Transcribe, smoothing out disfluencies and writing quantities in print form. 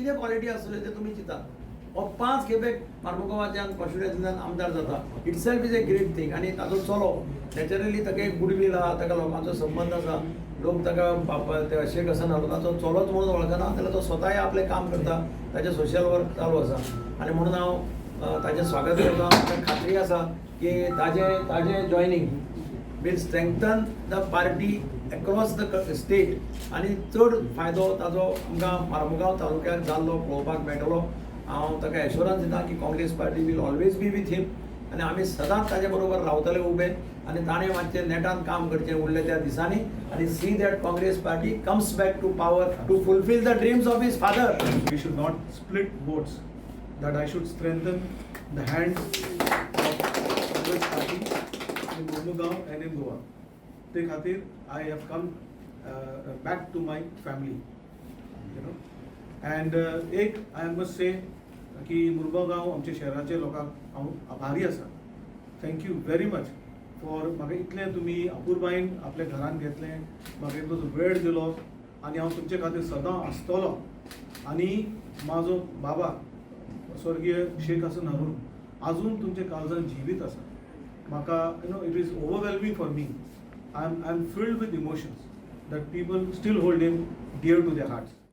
कितें क्वॉलिटी आसतल्यो तें तुमी चिंतात. हो पांच खेपे मार्मुगांवाच्यान कॉन्स्टिट्युएन्सींतल्यान आमदार जाता, itself is a great thing. आनी ताजो चलो नॅचरली ताका एक गुडवील आहा, ताका लोकांचो संबंद आसा, लोक ताका बापा ते शेख हसन हारुनाचो चलोच म्हणून वळखना, जाल्यार तो स्वताय आपलें काम करता, ताचें सोशल वर्क चालू आसा. आनी म्हणून हांव ताजें स्वागत करता. म्हाका खात्री आसा की ताजें joining will strengthen the party across the state आनी चड फायदो ताजो आमकां मार्मुगांव तालुक्याक जाल्लो पळोवपाक मेळटलो. हांव ताका एश्योरन्स दिता की Congress party will always be with him आनी आमी सदांच ताजे बरोबर रावतले उबे. आनी ताणें मातशें नेटान काम करचें उरलें त्या दिसांनी आनी see that Congress party comes back to power to fulfil the dreams of his father. We should not split votes, that I should strengthen the hands of Congress party in Mormugao and in Goa. ते खातीर I have come back to my family. And एक I must say की मुर्मुगांव आमच्या शहराचे लोकांक हांव आभारी आसा. Thank you very much for म्हाका इतलें तुमी अपुरबायेन आपल्या घरान घेतलें, म्हाका इतलो वेळ दिलो आनी हांव तुमचे खातीर सदां आसतलो. आनी म्हाजो बाबा स्वर्गीय शेख हसन हारून अजून तुमच्या काळजान जिवीत आसा. म्हाका it is overwhelming for me. I am filled with emotions that people still hold him dear to their hearts.